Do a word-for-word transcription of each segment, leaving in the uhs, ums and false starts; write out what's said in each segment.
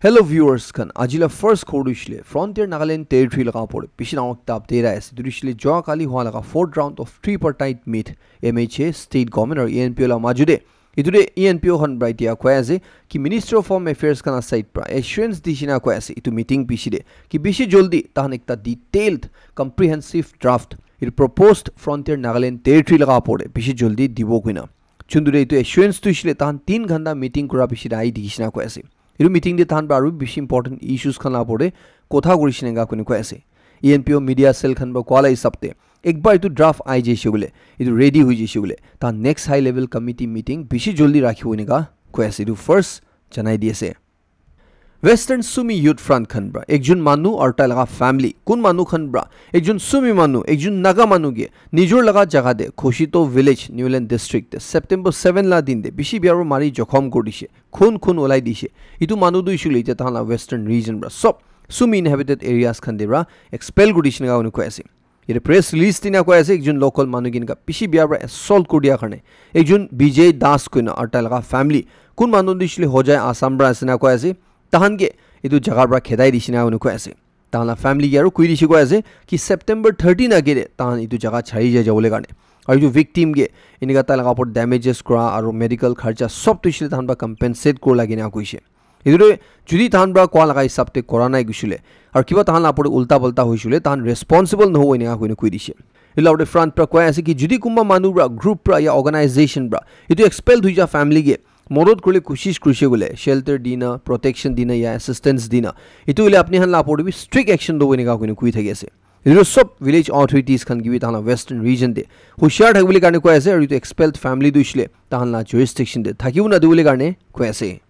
Hello viewers khan, aji la first khobor tu hoishe le Frontier Nagaland Territory laga opor te bishi dangor ekta update ahi ase. Etu tu hoishe le jua kali hua laga fourth round of tripartite meet M H A, state government aru E N P O la maju te. Etu te E N P O khan para etia koi ase ki Minister of Home Affairs khan la side para assurance di shina koi ase etu meeting bishi te ki bishi jaldi tahan ekta detailed comprehensive draft etu proposed Frontier Nagaland Territory laga opor te bishi jaldi dibo koina. Chundu te etu assurance tu hoishe le tahan tin ghanta meeting kura bishi te ahi dikhi shina koi ase. Etu meeting te tahan para aru bishi important issues khan la opor te kotha kuri shina enka koi ase. E N P O media cell khan para koa la hisab te ekbar etu draft ahi jaise koile, etu ready hoi jaise koile, tahan next high level committee meeting bishi jaldi rakhibo enka koi ase. Etu first janai di ase. Western Sumi Youth Front khan para ekjon manu aru tai laga family, kun manu khan para ekjon Sumi manu, ekjon Naga manu ke nijor laga jaga te Khoshito Village, Niuland District te September seven la din te bishi bia para mari jokhom kuri dishe, khun khun ulai dishe. Etu manu tu hoishe le etia tahan la Western region para sob Sumi inhabited areas khan te para expel kuri dishe enka koi ase. Yate press release dina koi ase, ekjon local manu ke enka bishi bia para assault kuri dia karne, ekjon Vijay Das koina aru tai laga family, kun manu tu hoishe le Hojai Assam para ase na koi ase, tahan ke etu jaga para khedai dishe na koi ase. Tahan la family ke aru koi dishe koi ase ki September thirteen age te tahan etu jaga chari jai jabole karne. Aru etu victim ke eneka tai laga opor damages kura aru medical kharcha sob tu hoishe le tahan para compensate kura lage na koishe. Etu tu jodi tahan para koa laga hisab te kora nai koishe le, aru kiba tahan la opor te ulta palta hoishe le, tahan responsible nohobo eneka koina koi dishe. Etu la opor te front para koi ase ki jodi kunba manu para, group para ya organization para etu expel hoi ja family ke modot kuribole koshish kurishe koile, shelter dina, protection dina ya assistance dina, etu hoile apni khan la opor te bi strict action lobo eneka koina koi thaki ase. Etu sob village authorities khan ke bi tahan la Western region te hushiar thakibole karne koi ase, aru etu expelled family tu hoishe le tahan la jurisdiction te thakibo nadibole karne koi ase.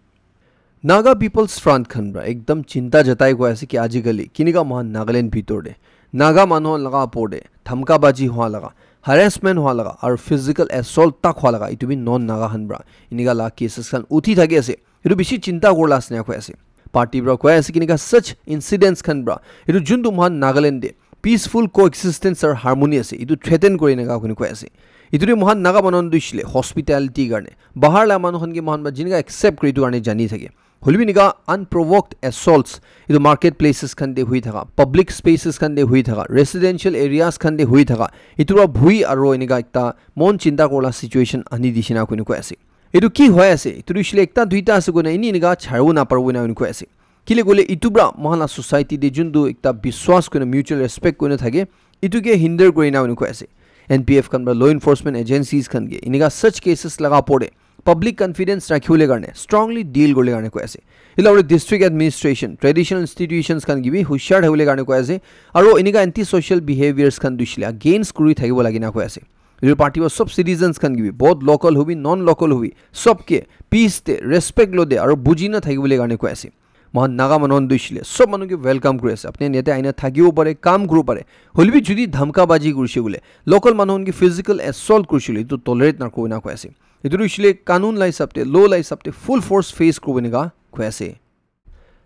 Naga People's Front khan para ekdam chinta jatai koi ase ki ajikali kinika mohan Nagaland bhitor te Naga manu laga opor te dhamka baji hua laga, harassment hua laga aru physical assault tak hua laga, etu bi non Naga khan para enika la cases khan uthi thaki ase. Etu bishi chinta kurila ase ena koi ase. Party para koi ase kinika such incidents khan para etu juntu mohan Nagaland te peaceful coexistence aru harmony ase, etu threaten kuri eneka koi ase. Etu te mohan Naga manu khan tu hoishe le hospitality karne, bahar la manu khan ke mohan para jinika accept kuri etu karne jani thake. Hoile bi enika unprovoked assaults, etu market places khan te hui thaka, public spaces khan te hui thaka, residential areas khan te hui thaka, etu para bhui aru enika ekta mon chinta kurila situation ani dishe na koi ase. Etu ki hoi ase? Etu tu hoishe le ekta duita ase koina eni enika charibo naparibo ena koi ase. Kile koile etu para mohan la society te juntu ekta biswas koina mutual respect koina thake, etu ke hinder kuri na koi ase. N P F khan para law enforcement agencies khan ke enika such cases laga opor te public confidence rakhibole karne strongly deal kuribole karne koi ase. Etu la opor te district administration, traditional institutions khan ke bi hushiar thakibole karne koi ase. Aru enika anti social behaviors khan tu hoishe le against kuri thakibo lage na koi ase. Etu party para sob citizens khan ke bi, both local hobi, non local hobi, sob ke peace te, respect lo te aru buji na thakibole karne koi ase. Mohan Naga manu khan tu hoishe le sob manu ke welcome kuri ase. Apni khan yate aina thakibo pare, kam kuribo pare. Hoile bi jodi dhamka baji kurishe koile, local manu khan ke physical assault kurishe koile, etu tolerate nakuribo ena koi ase. Etu tu hoishe le kanun la hisab te, law la hisab te full force face kuribo eneka koi ase.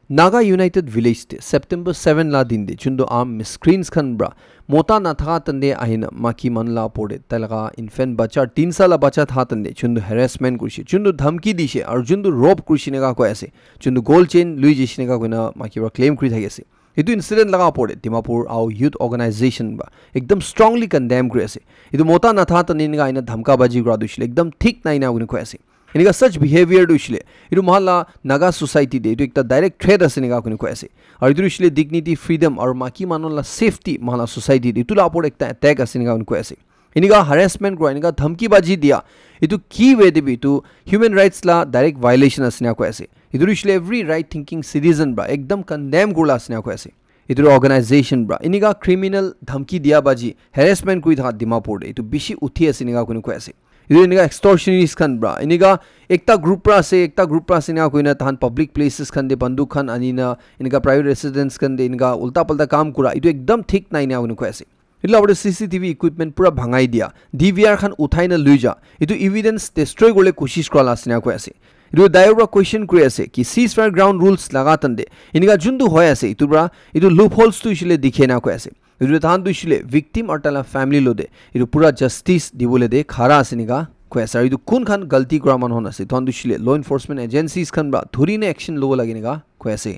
Naga United Village te September seven la din te juntu armed miscreants khan para mota nathaka tante ahina maki manu la opor te tai laga infant bacha, tin sal la bacha thaka tante juntu harassment kurishe, juntu dhamki dishe aru juntu rope kurishe eneka koi ase, juntu gold chain lui jaishe eneka koina maki para claim kuri thaki ase. Etu incident laga opor te Dimapur Ao Youth Organization para ekdam strongly condemn kuri ase. Etu mota nathaka tante eneka ahina dhamka baji kura tu hoishe le ekdam thik nai ena koi ase. Enika such behavior tu hoishe le, etu mohan la Naga society te etu ekta direct threat ase enika koi ase. Aru etu hoishe le dignity, freedom aru maki manu la safety mohan la society te etu la opor ekta attack ase enika koi ase. Enika harassment kura, enika dhamki baji dia, etu ki way te bi etu human rights la direct violation ase enika koi ase. Etu hoishe le every right thinking citizen para ekdam condemn kurila ase enika koi ase. Etu organization para enika criminal dhamki dia baji, harassment kuri thaka Dimapur te etu bishi uthi ase enika koi ase. Etu enika extortionist khan para enika ekta group para ase, ekta group para ase enika koina tahan public places khan te banduk khan anina enika private residence khan te enika ulta palta kam kura, etu ekdam thik nai enika koi ase. Etu la opor te C C T V equipment pura bhangai dia, D V R khan uthai na lui ja, etu evidence destroy kuribole koshish kura la ase enika koi ase. Etu daiyo para question kuri ase ki ceasefire ground rules laga tante enika juntu hoi ase, etu para etu loopholes tu hoishe le dikhe na koi ase. Etu tahan tu hoishe le victim aru tai la family lo te etu pura justice dibole te khara ase enika koi ase. Aru etu kun khan galti kura manu khan ase, tahan tu hoishe le law enforcement agencies khan para dhuri na action lobo lage enika koi ase.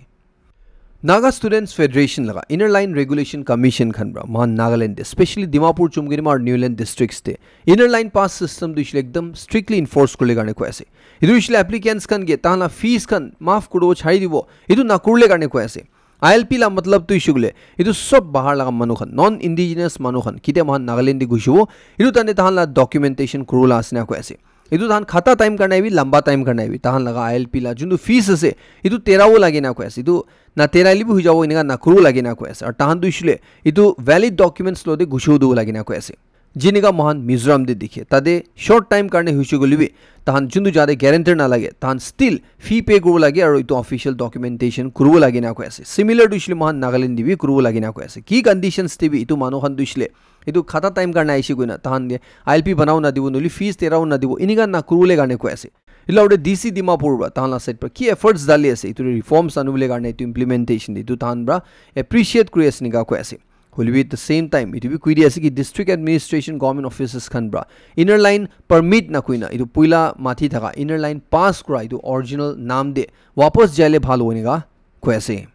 Naga Students Federation laga Inner Line Regulation Commission khan pra mohan Nagaland te, specially Dimapur, Chumkedima aru Niuland districts te Inner Line pass system tu hoishe le ekdam strictly enforce kurle karne koi ase. Etu hoishe le applicants khan ke tahan la fees khan maaf kuribo chari dibo, etu nakurle karne koi ase. I L P la matlab tu hoishe koile etu sob bahar laga manu khan, non indigenous manu khan, kitia mohan Nagaland te gushibo, etu tane tahan la documentation kurula ase na koi ase. Etu tahan khata time karne bi, lamba time karne bi, tahan laga I L P la juntu fees ase, etu terabo lage na koi ase. Etu na teraile bi hui jabo, enika na kuru lage na koi ase. Aru tahan tu hoishe le etu valid documents lo de gushibo du lage na koi ase. Jenika mohan Mizoram te dikhe, tate short time karne hoishe koile bi, tahan juntu jate guarantor na lage, tahan still fee pay kuribo lage aru etu official documentation kuribo lage na koi ase. Similar tu hoishe le mohan Nagaland te bi kuribo lage na koi ase. Ki conditions te bi etu manu khan tu hoishe le etu khata time karne aishe koina, tahan de I L P banao na dibo, nohole fees terao na dibo, enika na kuribole karne koi ase. Etu la D C Dimapur pra, tahan la side pra ki efforts dali ase, etu reforms anibole karne, etu implementation de, etu tahan pra appreciate kuri ase enika koi ase. Hoile bi at the same time, etu bi koi di ase ki district administration government offices khan pra inner line permit na koina, etu puila mati thaka inner line pass kura, etu original naam de wapas jaile bhal hobo enika koi ase.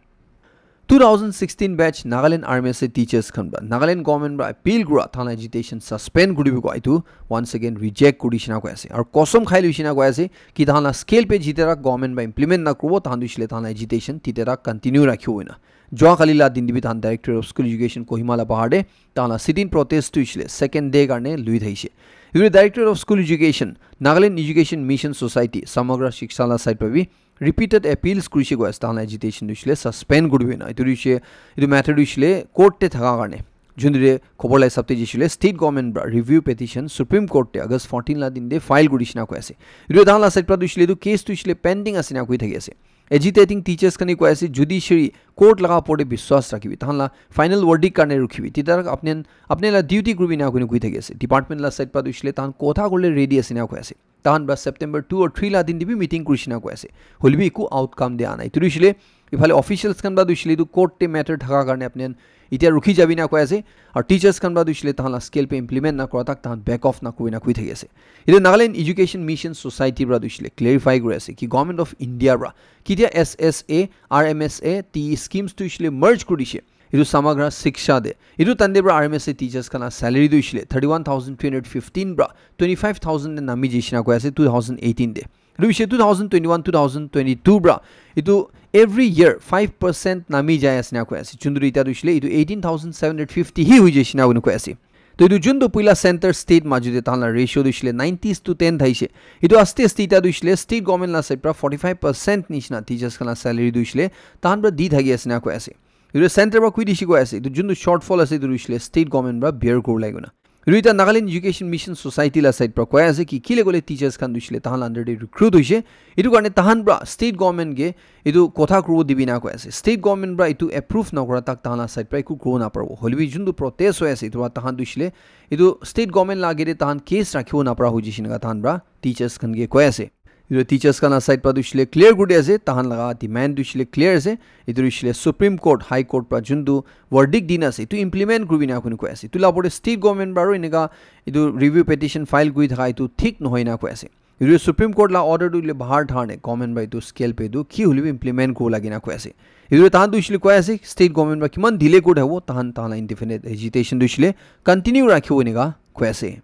Two thousand sixteen batch Nagaland R M S A teachers khan pra Nagaland government pra appeal kura tahan la agitation suspend kuri dibo koi, etu once again reject kuri dishina koi ase. Aru kosam khai luishina koi ase ki tahan la scale pe jitera government pra implement na kuribo, tahan tu hoishe le tahan la agitation titera continue rakhibo hoina. Jua kali la din de bi tahan Director of School Education Kohima la bahar de tahan la sit-in protest tu hoishe le second day karne lui thaishe. Etu Director of School Education, Nagaland Education Mission Society, Samagra Shiksha la side pra bi repeated appeals kurishe koi ase, tahan la agitation tu hoishe le suspend kuribo na. Etu tu hoishe, etu matter tu hoishe le court te thaka karne, juntu de khobor la hisab te jaishe le state government pra review petition Supreme Court te August fourteen la din de file kuri dishina koi ase. Etu tahan la side pra tu hoishe le etu case tu hoishe le pending ase na koi thaki ase. Agitating teachers khan e koi ase, judiciary court laga opor te biswas rakhibi, tahan la final verdict karne rukhibi, titera apne, apne la duty kuribi na koi thaki ase. Department la side pra tu hoishe le tahan kotha kuribole ready ase na koi ase. Tahan pra September two or three la din de bi meeting kurishina koi ase. Hoile bi eku outcome de anai. Etu hoishe le, ephale officials khan pra tu hoishe le etu court te matter thaka karne apne etia rukhi jabi na koi ase. Aru teachers khan pra tu hoishe le tahan la scale pe implement na kura tak tahan back off na kuri na koi thaki ase. Etu Nagaland Education Mission Society pra tu hoishe le clarify kuri ase ki Government of India pra kitia S S A, R M S A, T E schemes tu hoishe le merge kuri dishe. Etu Samagra Shiksha de. Etu tande pra R M S A teachers khan la salary tu hoishe le thirty-one thousand three hundred fifteen pra twenty-five thousand de nami jaishe na koi ase two thousand eighteen de. Etu hoishe two thousand twenty-one, two thousand twenty-two pra etu every year five percent nami jai ase na koi ase. Juntu etia tu hoishe le etu eighteen thousand seven hundred fifty hi hoi jaishe na koi ase. To etu juntu puila center state maju de tahan la ratio tu hoishe le nineties to ten thaishe. Etu aste aste etia tu hoishe le state government la side pra forty-five percent nishina teachers khan la salary tu hoishe le tahan pra di thaki ase na koi ase. Etu center pra koi dishe koi ase, etu juntu shortfall ase, etu hoishe le state government pra bear kuribole koi na. Etu etia Nagaland Education Mission Society la side pra koi ase ki, kile koile teachers khan tu hoishe le tahan la under de recruit hoishe. Etu karne tahan pra state government ke etu kotha kuribo dibi na koi ase. State government pra etu approve na kura tak tahan la side pra eku kuribo na paribo. Hoile bi juntu protest hoi ase, etu pra tahan tu hoishe le etu state government la age de tahan case rakhibo na para hoi jaishe enika tahan pra teachers khan ke koi ase. Etu teachers khan la side pra tu hoishe le clear kuri di ase, tahan laga demand tu hoishe le clear ase. Etu tu hoishe le Supreme Court, High Court pra juntu verdict dina ase, etu implement kuribi na koi ase. Etu la opor te state government pra aru enika etu review petition file kuri thaka etu thik nohoi na koi ase. Etu Supreme Court la order tu hoile bahar thane government pra etu scale pe etu ki hoile bi implement kuribo lage na koi ase. Etu tahan tu hoishe le koi ase, state government pra kiman delay kuri thakibo, tahan, tahan la indefinite agitation tu hoishe le continue rakhibo enika koi ase.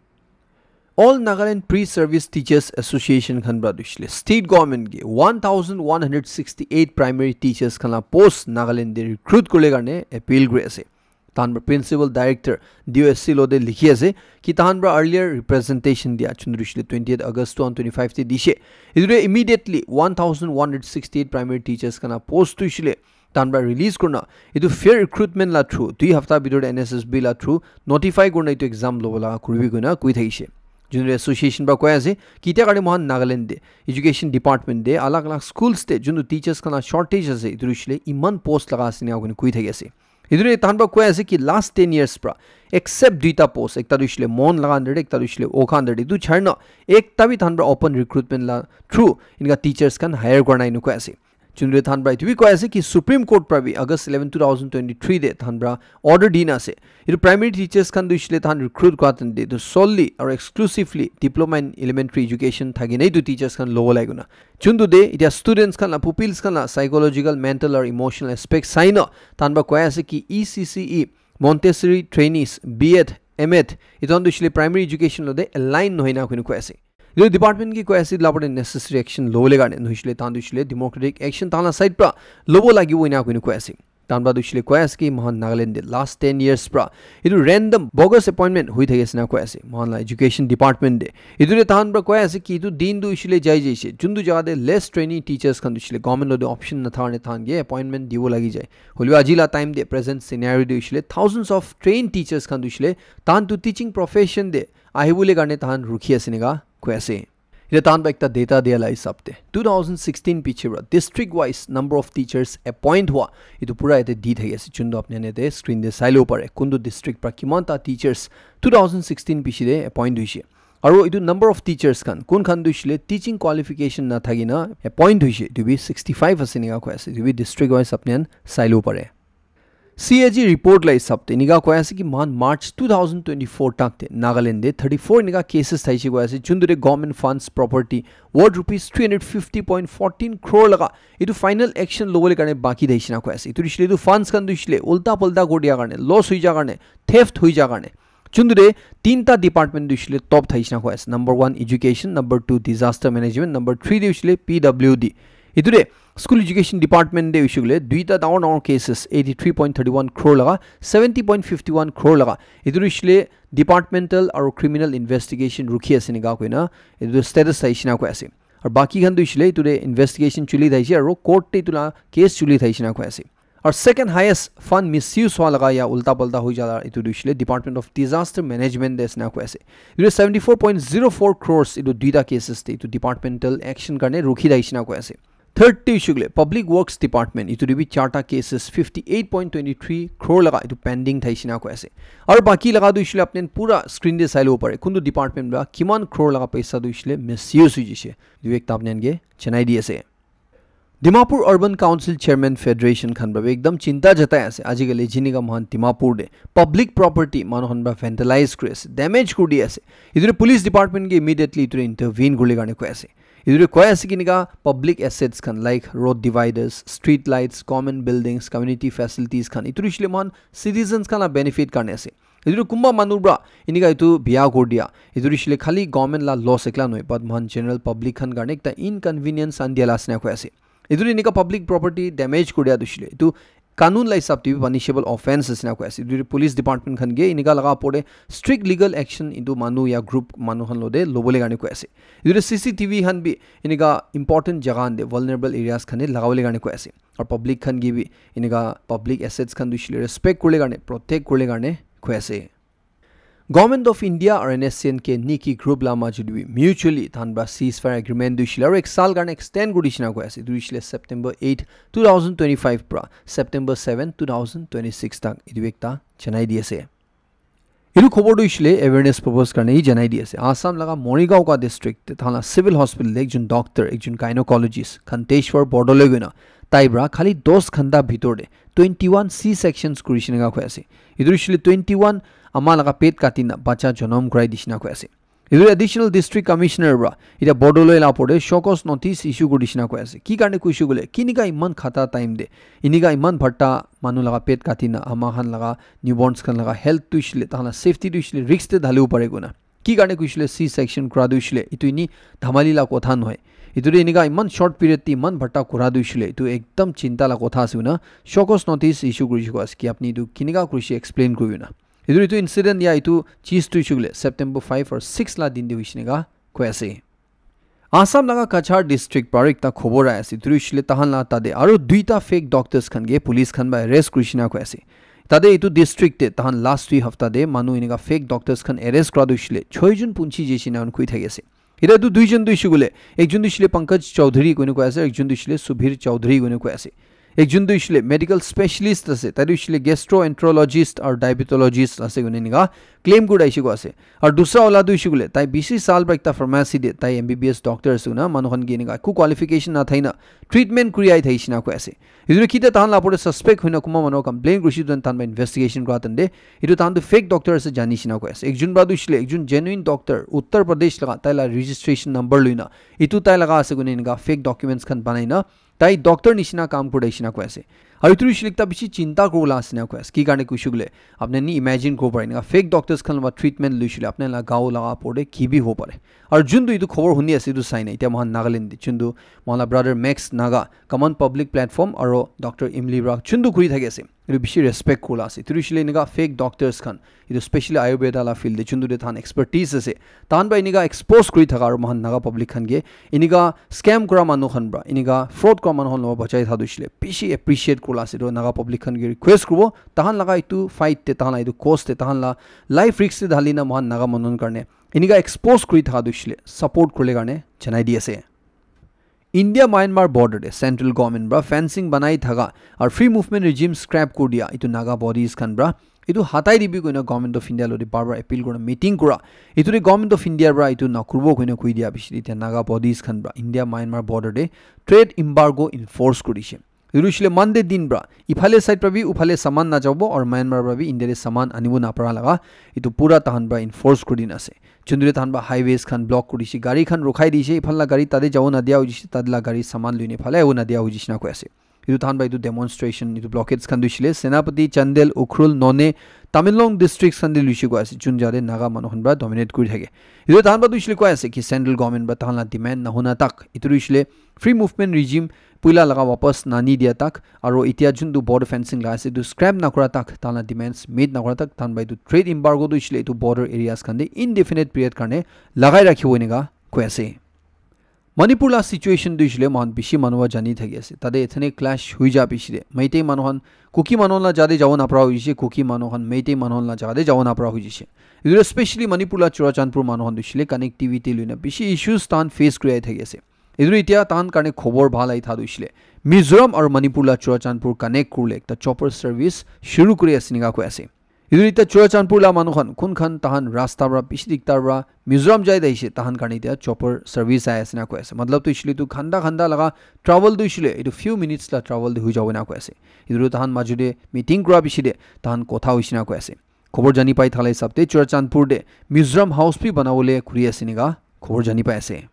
All Nagaland Pre-Service Teachers Association khan pra tu hoishe le state government ke one thousand one hundred sixty-eight primary teachers khan la post Nagaland de recruit kuribole karne appeal kuri ase. Tahan pra principal director D O S C lo de likhi ase ki tahan pra earlier representation dia juntu tu hoishe le twentieth August two thousand twenty-five te dishe. Etu de immediately one thousand one hundred sixty-eight primary teachers khan la post tu hoishe le tahan pra release kurina, etu fair recruitment la through, dui hafta bitor de N S S B la through notify kurina etu exam lobo laga kuribi koina koi thakishe. Juntu association pra koi ase, kitia karne mohan Nagaland de, education department de, alag alag schools de, juntu teachers khan la shortage ase, etu hoishe le iman post laga ase ena koi thaki ase. Etu de tahan pra koi ase ki last ten years pra, except duita post, ekta tu hoishe le Mon laga under de, ekta tu hoishe le Okha under de, etu chari na, ekta bi tahan pra open recruitment la through enika teachers khan hire kura nai ena koi ase. Chundre than pra itu bi koi ase ki Supreme Court pra bi August eleven, two thousand twenty-three de than pra order dina ase. Itu primary teachers khan tu hoishe le than recruit kura than de tu solely or exclusively diploma in elementary education thaki nai tu teachers khan lobo lai kuna. Chuntu de itia students khan la, pupils khan la psychological, mental or emotional aspect sai na than pra koi ase ki E C C E, Montessori trainees, B Ed, M Ed, itu khan tu hoishe le primary education lo de align nohoi na koi ase. Itu department ki koi ase, itu la opor te necessary action lobole karne, nohoishe le tahan tu hoishe le democratic action tahan la side pra lobo lagibo ena koina koi ase. Tahan pra tu hoishe le koi ase ki mohan Nagaland te last ten years pra itu random bogus appointment hui thaki ase na koi ase. Mohan la education department te. Itu te tahan pra koi ase ki itu din tu hoishe le jai jaise. Juntu jaga te less trainee teachers khan tu hoishe le government lo te option na thakar ne tahan ke appointment dibo lagi jai. Hoilebi aji la time te present scenario te hoishe le thousands of trained teachers khan tu hoishe le tahan tu teaching profession te ahibole karne tahan rukhi ase neka koi ase. Ite tahan pra ekta data dia la hisab te two thousand sixteen piche pra district wise number of teachers appoint hua itu pura ite di thaki ase. Chuntu apni khan ite screen te sai lebo pare kuntu district pra kiman ta teachers two thousand sixteen piche te appoint hoise. Aro itu number of teachers khan kun khan tu hoishe le teaching qualification na thaki na appoint hoise itu bi sixty five ase neka koi ase. Itu bi district wise apni khan sai lebo pare. C A G report la hisab te enika koi ase ki mohan March two thousand twenty-four tak te Nagaland te thirty-four enika cases thaise koi ase, juntu te government funds property worth rupees three hundred fifty point fourteen crore laga etu final action lobole karne baki thaise na koi ase. Etu hoishe le etu funds khan tu hoishe le ulta pulta kuri dia karne, loss hoi ja karne, theft hoi ja karne, juntu te tinta department tu hoishe le top thaise na koi ase. Number one education, number two disaster management, number three te hoishe le P W D. Etu te school education department te hoishe koile duita dangor dangor cases eighty three point thirty one crore laga seventy point fifty one crore laga etu hoishe le departmental aro criminal investigation rukhi ase nika koina etu status thaise na koi ase. Aro baki khan tu hoishe le etu te investigation chuli thaise aro court te etu la case chuli thaise na koi ase. Aro second highest fund misuse hua laga ya ulta palta hoi jala etu tu hoishe le Department of Disaster Management te ase na koi ase. Etu te seventy four point zero four crores etu duita cases te etu departmental action karne rukhi thaise na koi ase. Third te hoishe koile Public Works Department, etu te bi charta cases fifty eight point twenty three crore laga etu pending thaise na koi ase. Aro baki laga tu hoishe koile apni khan pura screen te sai lobo pare kuntu department pra kiman crore laga paisa tu hoishe koile misuse hoi jaise. Etu ekta apni khan ke janai di ase. Dimapur Urban Council Chairman Federation khan pra bi ekdam chinta jatai ase. Ajikali jinika mohan Dimapur te public property manu khan pra vandalize kuri ase, damage kuri di ase. Etu te police department ke immediately etu te intervene kuribole karne koi ase. Etu te koi ase ki enika public assets khan like road dividers, street lights, common buildings, community facilities khan etu hoishe le mohan citizens khan la benefit karne ase. Etu te kunba manu pra enika etu biya kuri dia etu hoishe le khali government la loss ekla nohoi but mohan general public khan karne ekta inconvenience ani dia la ase na koi ase. Etu te enika public property damage kuri dia tu hoishe le etu kanun la hisab te bi punishable offence ase na koi ase. Etu te police department khan ke enika laga opor te strict legal action etu manu ya group manu khan lo te lobole karne koi ase. Etu te C C T V khan bi enika important jaga khan te vulnerable areas khan te lagabole karne koi ase. Aru public khan ke bi enika public assets khan tu hoishe le respect kuribole karne, protect kuribole karne koi ase. Government of India aru N S C N K Niki group la majot te bi mutually tahan pra ceasefire agreement tu hoishe le aru ek saal karne extend kuri dishe na koi ase. Etu hoishe le September eight, two thousand twenty-five pra September seven, two thousand twenty-six tak etu ekta janai di ase. Etu khobor tu hoishe le awareness purpose karne hi janai di ase. Assam laga Morigaon ka district te tahan la civil hospital te ekjon doctor, ekjon gynecologist Khanteshwar Bordoloi koina tai pra khali dos ghanta bhitor te twenty one C sections kuri dishe na koi ase. Etu hoishe le twenty one ama laga pet kati na bacha jonom kurai dishe na koi ase. Etu additional district commissioner pra etia Bordoloi la opor te show cause notice issue kuri dishe na koi ase. Ki karne koishe koile, kinika iman khata time te, enika iman bharta manu laga pet kati na, ama khan laga newborns khan laga health tu hoishe le, tahan la safety tu hoishe le, risk te dhalibo pare koina. Ki karne koishe le C section kura tu hoishe le, etu eni dhamali la kotha nohoi. Etu te enika iman short period te iman bharta kura tu hoishe le, etu ekdam chinta la kotha ase koina, show cause notice issue kuri dishe koi ase ki apni etu kinika koishe explain kuribi na. Etu, etu incident ya etu cheez tu hoishe koile September five or six la din te hoishe neka koi ase. Assam laga Cachar district para ekta khobor ahi ase. Etu hoishe le tahan la tate aru duita fake doctors khan ke police khan para arrest kurishe na koi ase. Tate etu district te tahan last dui hafta te manu eneka fake doctors khan arrest kura tu hoishe le choi jon punchi jaishe na koi thaki ase. Eta etu duijon tu hoishe koile, ekjon tu hoishe le Pankaj Chaudhary koina koi ase, ekjon tu hoishe le Subir Chaudhary koina koi ase. Ekjon tu hoishe koile medical specialist ase, tai tu hoishe koile gastroenterologist aru diabetologist ase koina enika claim kuri thakishe koa ase. Aru dusra wala tu hoishe koile tai bishi saal para ekta pharmacy te tai M B B S doctor ase koina manu khan ke enika eku qualification nathakina treatment kuri ahi thakishe na koi ase. Etu tu kitia tahan la opor te suspect hoina kunba manu complain kurishe tu tahan para investigation kura tante etu tahan tu fake doctor ase jani shina koi ase. Ekjon para tu hoishe koile ekjon genuine doctor Uttar Pradesh laga tai la registration number loina etu tai laga ase koina enika fake documents khan banai na tai doctor nishina kam kuri thakishe na koi ase. Aru etu hoishe koile ekta bishi chinta kuribola ase na koi ase. Ki karne koishe koile apni ni imagine kuribo pare enika fake doctors khan para treatment loishe koile apni la gaon laga opor te ki bi hobo pare. Aru jun tu etu khobor huni ase etu sai na etia mohan Nagaland te jun tu mohan la brother Max Naga Common Public Platform aru Doctor Imli para jun tu kuri thaki ase. Etu bishi respect kurila ase. Etu hoishe koile enika fake doctors khan, etu specially Ayurveda la field te, juntu te tahan expertise ase. Tahan para enika expose kuri thaka aru mohan Naga public khan ke enika scam kura manu khan para, enika fraud kura manu khan logot bachai thaka tu hoishe koile bishi appreciate kurila ase. Etu Naga public khan ke request kuribo, tahan laga etu fight te, tahan la etu cause te, tahan la life risk te dhalina mohan Naga manu khan karne enika expose kuri thaka tu hoishe koile support kurile karne janai di ase. India Myanmar border te central government para fencing banai thaka aru free movement regime scrap kuri dia etu Naga bodies khan para etu hatai dibi koina Government of India loti bar bar appeal kura meeting kura etu te Government of India para etu nakuribo koina koi dia bishi te etia Naga bodies khan para India Myanmar border te trade embargo enforce kuri dishe. Etu hoishe koile Monday din para iphale side para bi uphale saman najabo aru Myanmar para bi India te saman anibo napara laga etu pura tahan para enforce kuri dina ase. Juntu te tahan para highways khan block kuri dishe, gari khan rukhai dishe, iphale la gari tate jabo nadia hoi jishe, tate la gari saman loine iphale ahibo nadia hoi jishe na koi ase. Etu tahan para etu demonstration, etu blockades khan tu hoishe koile Senapati, Chandel, Ukhrul, Noney, Tamenglong districts khan te loishe koi ase, jun jaga te Naga manu khan para dominate kuri thake. Etu tahan para tu hoishe koile koi ase ki central government para tahan la demand nahuna tak, etu tu hoishe koile free movement regime puila laga wapas nani dia tak, aru etia juntu border fencing laga ase, etu scrap nakura tak, tahan la demands meet nakura tak, tahan para etu trade embargo tu hoishe koile etu border areas khan te indefinite period karne lagai rakhibo enika koi ase. Manipur la situation tu hoishe koile mohan bishi manu para jani thaki ase. Tate ethnic clash hui ja piche te Meitei manu khan Kuki manu khan la jaga te jabo napara hoi jishe, Kuki manu khan Meitei manu khan la jaga te jabo napara hoi jishe. Etu especially Manipur la Churachandpur manu khan tu hoishe koile connectivity loina bishi issues tahan face kuri ahi thaki ase. Etu etia tahan karne khobor bhal ahi thaka tu hoishe koile Mizoram aru Manipur la Churachandpur connect kuribole ekta chopper service shuru kuri ase enika koi ase. Etu etia Churachandpur la manu khan kun khan tahan rasta para bishi diktar para Mizoram jai thakishe, tahan karne etia chopper service ahi ase na koi ase. Matlab tu hoishe koile etu ghanta ghanta laga travel tu hoishe koile etu few minutes la travel te hoi jabo na koi ase. Etu tu tahan maju te meeting kura piche te tahan kotha hoishe na koi ase. Khobor jani pai thala hisab te Churachandpur te Mizoram house bi banabole kuri ase enika khobor jani pai ase.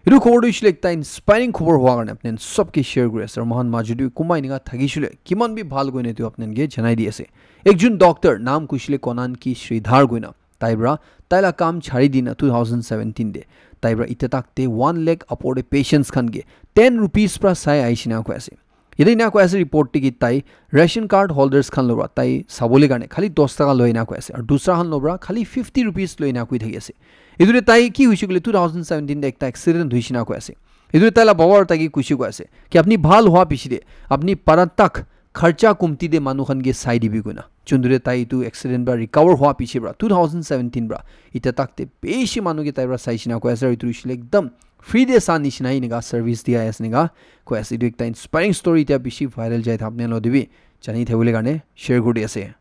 Etu khobor tu hoishe koile ekta inspiring khobor hua karne apni khan sob ke share kuri ase. Aru mohan maju tu kunba enika thakishe koile kiman bi bhal koina etu apni khan ke janai di ase. Ekjon doctor, naam hoishe koile Konan K Sridhar koina, tai para tai la kam chari dina two thousand seventeen te tai para etia tak te one lakh upor te patients khan ke ten rupees para sai ahi shina koi ase. Yate ena koi ase report te ki tai ration card holders khan lora tai sabole karne khali dos taka loi ena koi ase, aru dusra khan lora khali fifty rupees loi ena koi thaki ase. Etu te tai ki hoise koile two thousand seventeen te ekta accident hoise na koi ase. Etu te tai la baba aru tai ke koise koi ase ki apni bhal hua piche te apni para tak kharcha kumti te manu khan ke sai dibi koina. Chundure tai etu accident para recover hua piche para two thousand seventeen para etia tak te bishi manu ke tai para sai shina koi ase, aru etu hoise koile ekdam free te sa nishina enika service dia ase enika koi ase. Etu ekta inspiring story, etia bishi viral jai thaka apni khan logot te bi jani thakibole karne share kuri di ase.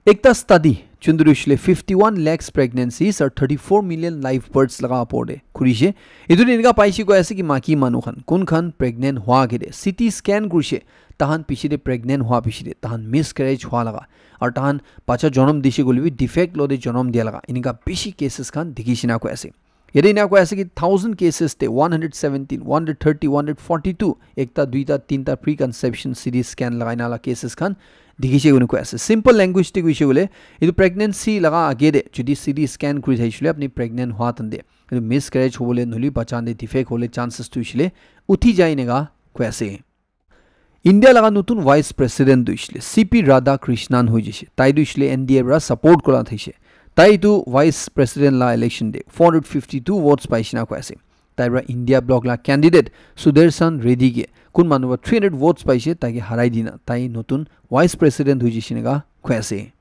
Ekta study juntu tu hoishe koile fifty one lakhs pregnancies aru thirty four million live births laga opor te kuri she. Etu te enika paise koi ase ki maiki manu khan kun khan pregnant hua agey te C T scan kuri she, tahan piche te pregnant hua piche te tahan miscarriage hua laga aru tahan bacha jonom dishe koile bi defect loi te jonom dia laga enika bishi cases khan dikhi shina koi ase. Yate ena koi ase ki thousand cases te one hundred seventeen, one hundred thirty, one hundred forty two, ekta, duita, tinta preconception C T scan lagai na la cases khan dikhi she koina koi ase. Simple language te koise koile, etu pregnancy laga age te jodi C T scan kuri thakishe koile apni pregnant hua tante etu miscarriage hobole nohole bacha te defect hobole chances tu hoishe koile uthi jai enika koi ase. India laga notun vice president tu hoishe koile C P Radhakrishnan hoi jaise. Tai tu hoishe koile N D A para support kura thakishe. Tai tu vice president la election te four hundred fifty two votes paishe na koi ase. Tai para India bloc la candidate Sudarshan Reddy ke kun manu para three hundred votes paishe, tai ke harai dina tai notun vice president hoi jaise enika koi ase.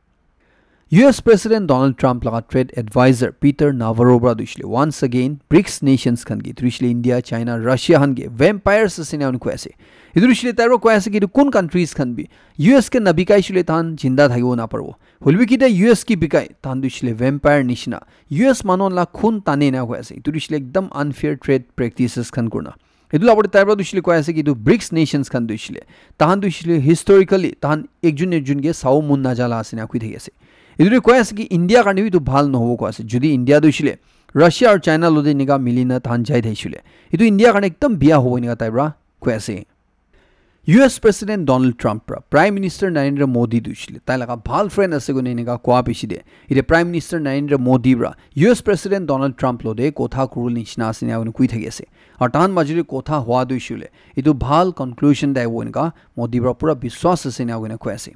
U S President Donald Trump laga trade advisor Peter Navarro pra tu hoishe le once again BRICS nations khan ke, etu hoishe le India, China, Russia khan ke vampires ase ena koi ase. Etu hoishe le tai pra koi ase ki etu kun countries khan bi U S ke nabikai shile tahan jinda thakibo naparibo. Hoilebi kita U S ke bikai, tahan tu hoishe le vampire nishina. U S manu la khun tane ena koi ase. Etu hoishe le ekdam unfair trade practices khan kurna. Etu la opor te tai pra tu hoishe le koi ase ki etu BRICS nations khan tu hoishe le, tahan tu hoishe le historically tahan ekjun ekjun ke sao mon najala ase na koi thaki ase. Etu te koi ase ki India karne bi etu bhal nohobo koi ase. Jodi India tu hoishe le Russia aru China lo te enika mili na tahan jai thai hoishe le, etu India karne ekdam biya hobo enika tai pra koi ase. U S President Donald Trump pra Prime Minister Narendra Modi tu hoishe le tai laga bhal friend ase koine enika koa piche te, ite Prime Minister Narendra Modi pra U S President Donald Trump lo te kotha kuribole nishina ase ena koi thaki ase. Aru tahan major te kotha hua tu hoishe le etu bhal conclusion tai hobo enika Modi pra pura biswas ase ena koina koi ase.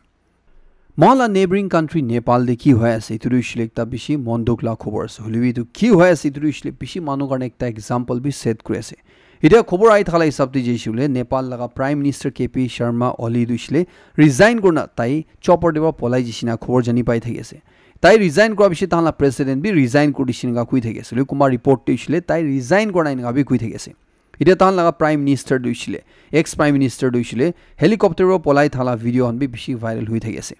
Mohan la neighboring country Nepal te ki hoi ase, etu tu hoishe le ekta bishi mon dukh la khobor ase. Hoilebi etu ki hoi ase, etu tu hoishe le bishi manu karne ekta example bi set kuri ase. Etia khobor ahi thaka la hisab te jaise hoile, Nepal laga Prime Minister K P Sharma Oli tu hoishe le resign kurna tai chopper te pra polai jaise na khobor jani pai thaki ase. Tai resign kura piche tahan la president bi resign kuri dishi na koi thaki ase. Hoile kunba report te hoishe le tai resign kurna enika bi koi thaki ase. Etia tahan laga Prime Minister tu hoishe le, ex Prime Minister tu hoishe le, helicopter pra polai thala video khan bi bishi viral hoi thaki ase.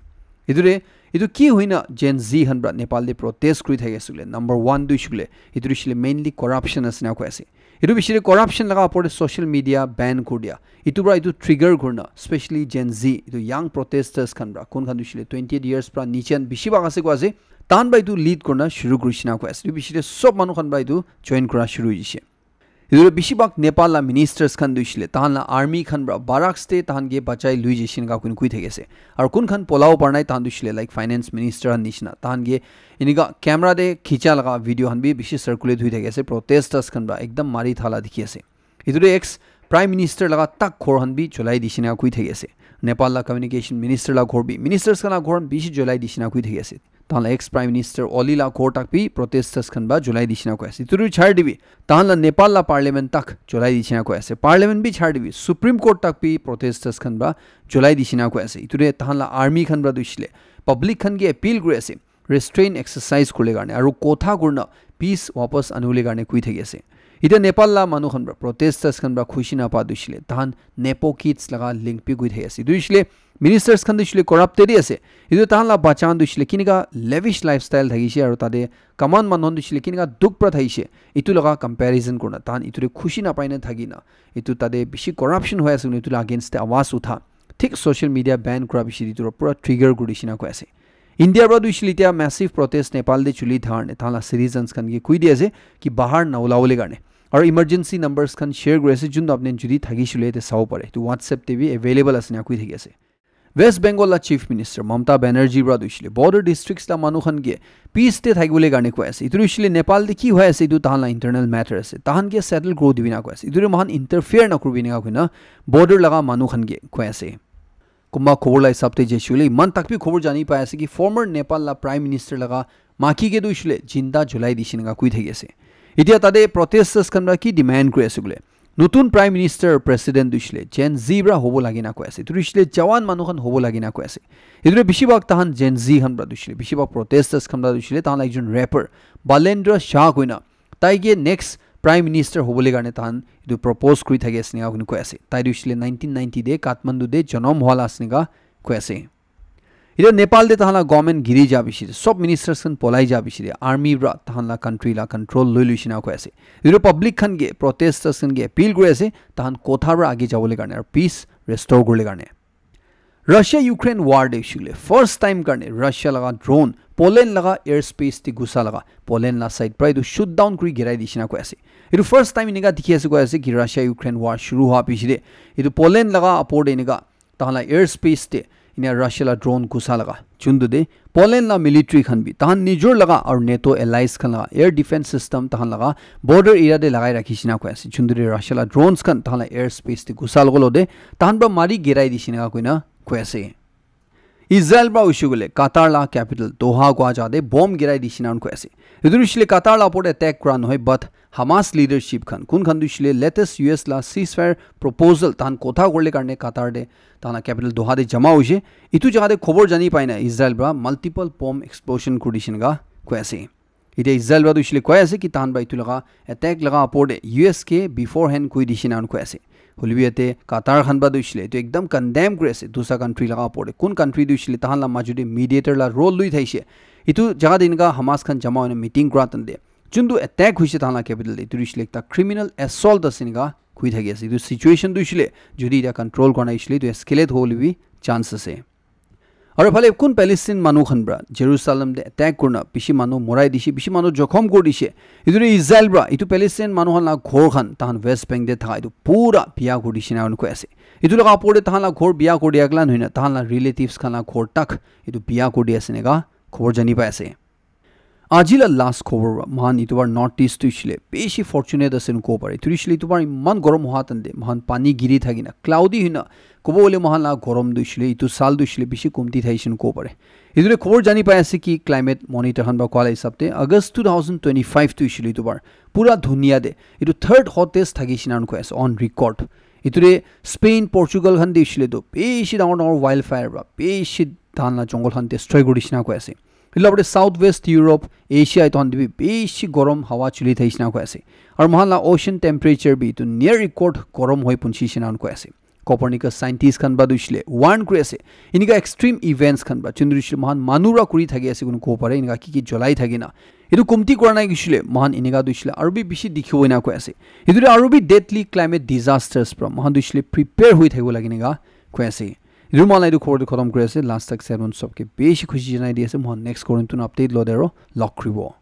Etu te, etu ki hoina Gen Z khan pra Nepal te protest kuri thaki ase koile, number one tu hoishe koile, etu tu hoishe le mainly corruption ase na koi ase. Etu bishi te corruption laga opor te social media ban kuri dia. Etu pra etu trigger kurna, specially Gen Z, etu young protesters khan pra, kun khan tu hoishe le twenty eight years pra niche khan bishi bhag ase koi ase, tahan pra etu lead kurna shuru kurishe na koi ase. Etu bishi te sob manu khan pra etu join kura shuru hoishe. Etu bishi bhag Nepal la ministers khan tu hoishe le, tahan la army khan pra barracks te tahan ke bachai lui jaise enika koi thaki ase. Aru kun khan polabo para nai, tahan tu hoishe le, like, finance minister khan nishina, tahan ke enika camera te khicha laga video khan bi bishi circulate hoi thaki ase, protesters khan pra ekdam mari thala dikhi ase. Etu te ex Prime Minister laga tak ghor khan bi cholai dishi na koi thaki ase. Nepal la communication minister la ghor bi, ministers khan la ghor khan bishi cholai dishi na koi thaki ase. Tahan la ex Prime Minister Oli la ghor tak bi protesters khan pra cholai dishi na koi ase. Etu tu char dibi, tahan la Nepal la parliament tak cholai dishi na koi ase. Parliament bi char dibi, Supreme Court tak bi protesters khan pra cholai dishi na koi ase. Etu te tahan la army khan pra tu hoishe le public khan ke appeal kuri ase, restraint exercise kuribole karne aru kotha kurna peace wapas anibole karne koi thaki ase. Etia Nepal la manu khan pra, protesters khan pra khushi napa tu hoishe le, tahan Nepo Kids laga link bi koi thaki ase. Etu hoishe le ministers khan tu hoishe le corrupted ase. Etu tahan la bacha khan tu hoishe le kinika lavish lifestyle thakishe aru tate common manu khan tu hoishe le kinika dukh pra thakishe, etu laga comparison kurna tahan etu te khushi napai na thaki na, etu tate bishi corruption hoi ase koile etu la against te awaz utha. Thik social media ban kura piche te etu pura trigger kuri dishi na koi ase. India pra tu hoishe le etia massive protest Nepal te chuli thar ne tahan la citizens khan ke koi di ase ki bahar na ulabole karne. Aru emergency numbers khan share kuri ase, jun tu apni jodi thakishe le te sabo pare. Etu WhatsApp te bi available ase na koi thaki ase. West Bengal la Chief Minister Mamata Banerjee pra tu hoishe le border districts la manu khan ke peace te thakibole karne koi ase. Etu tu hoishe le Nepal te ki hoi ase, etu tahan la internal matter ase. Tahan ke settle kuri dibi na koi ase. Etu te mohan interfere na kuribi enika koina border laga manu khan ke koi ase. Kunba khobor la hisab te jaise hoile, iman tak bi khobor jani pai ase ki former Nepal la Prime Minister laga maki ke tu hoishe le jinda julai dishi enika koi thaki ase. Etia tate protesters khan pra ki demand kuri ase koile, notun Prime Minister, President tu hoishe le Gen Z pra hobo lage na koi ase. Etu tu hoishe le jawan manu khan hobo lage na koi ase. Etu te bishi bhag tahan Gen Z khan pra tu hoishe le, bishi bhag protesters khan pra tu hoishe le, tahan la ekjon rapper Balendra Shah koina tai ke next Prime Minister hobole karne tahan etu propose kuri thaki ase enika koi ase. Tai tu hoishe le nineteen ninety te Kathmandu te jonom hwa la ase enika koi ase. Etia Nepal te tahan la government giri ja piche te, sob ministers khan polai ja piche te, army pra tahan la country la control loi luishe na koi ase. Etu public khan ke, protesters khan ke appeal kuri ase, tahan kotha pra age jabole karne aru peace restore kuribole karne. Russia Ukraine war te hoishe koile first time karne Russia laga drone Poland laga air space te ghusa laga, Poland la side pra etu shoot down kuri girai dishi na koi ase. Etu first time enika dikhi ase koi ase ki Russia Ukraine war shuru hwa piche te etu Poland laga upor te enika tahan la air space te enia Russia la drone ghusa laga, juntu te Poland la military khan bi tahan nijor laga aru NATO allies khan laga air defense system tahan laga border area te lagai rakhi shina koi ase. Juntu te Russia la drones khan tahan la air space te ghusa logo lo te tahan pra mari girai dishi enika koina koi ase. Israel pra hoishe koile Qatar la capital Doha kua jaga te bomb girai dishi enika koi ase. Etu hoishe le Qatar la opor te attack kura nohoi, but Hamas leadership khan, kun khan tu hoishe le latest U S la ceasefire proposal tahan kotha kurle karne Qatar te, tahan la capital Doha te jama hoishe. Etu jaga te khobor jani pai na Israel pra multiple bomb explosion kuri dishe eneka koi ase. Etia Israel pra tu hoishe le koi ase ki tahan pra etu laga attack laga opor te U S ke beforehand koi dishe na koi ase. Hoilebi yate Qatar khan pra tu hoishe le etu ekdam condemn kuri ase dusra country laga opor te. Kun country tu hoishe le tahan la maju te mediator la role lui thaishe. Etu jaga te eneka Hamas khan jama hoina meeting kura tante, juntu attack hoishe tahan la capital te, etu hoishe le ekta criminal assault ase eneka koi thaki ase. Etu situation tu hoishe le jodi etia control kura nai hoishe le etu escalate hobo le bi chance ase. Aru phale kun Palestine manu khan pra Jerusalem te attack kurna bishi manu morai dishe, bishi manu jokhom kuri dishe. Etu tu Israel pra etu Palestine manu khan la ghor khan tahan West Bank te thaka etu pura biya kuri dishe na koi ase. Etu laga opor te tahan la ghor biya kuri dia kala nohoi na tahan la relatives khan la ghor tak etu biya kuri dia ase eneka khobor jani pai ase. Aji la last khobor pra, moikhan etu bar North East tu hoishe le bishi fortunate ase kobo pare. Etu hoishe le etu bar eman gorom hoa tante, moikhan pani giri thaki na, cloudy hoina, kobo hoile moikhan la gorom tu hoishe le, etu sal tu hoishe le bishi kumti thaishe kobo pare. Etu te khobor jani pai ase ki climate monitor khan pra koa la hisab te, August two thousand twenty-five tu hoishe le etu bar, pura dunia te, etu third hottest thakishe na koi ase, on record. Etu te Spain, Portugal khan te hoishe le tu, bishi dangor dangor wildfire pra, bishi tahan la jungle khan destroy kuri dishe na koi ase. Etu la opor te South West Europe, Asia etu khan te bi bishi gorom hawa chuli thaishe na koi ase. Aru moikhan la ocean temperature bi etu near record gorom hoi punchi she na koi ase. Copernicus scientist khan pra tu hoishe le warn kuri ase. Eneka extreme events khan pra, juntu hoishe le moikhan manu pra kuri thaki ase koina kobo pare, eneka ki ki jolai thaki na. Etu kumti kura nai hoishe le, moikhan eneka tu hoishe le aru bi bishi dikhibo ena koi ase. Etu te aru bi deadly climate disasters pra, moikhan tu hoishe le prepare hoi thakibo lage eneka koi ase. Etu moikhan la etu khobor tu khotom kuri ase. Last tak sermon sobke bishi khushi janai di ase. Moikhan next khobor tu update lo de aro log kuribo.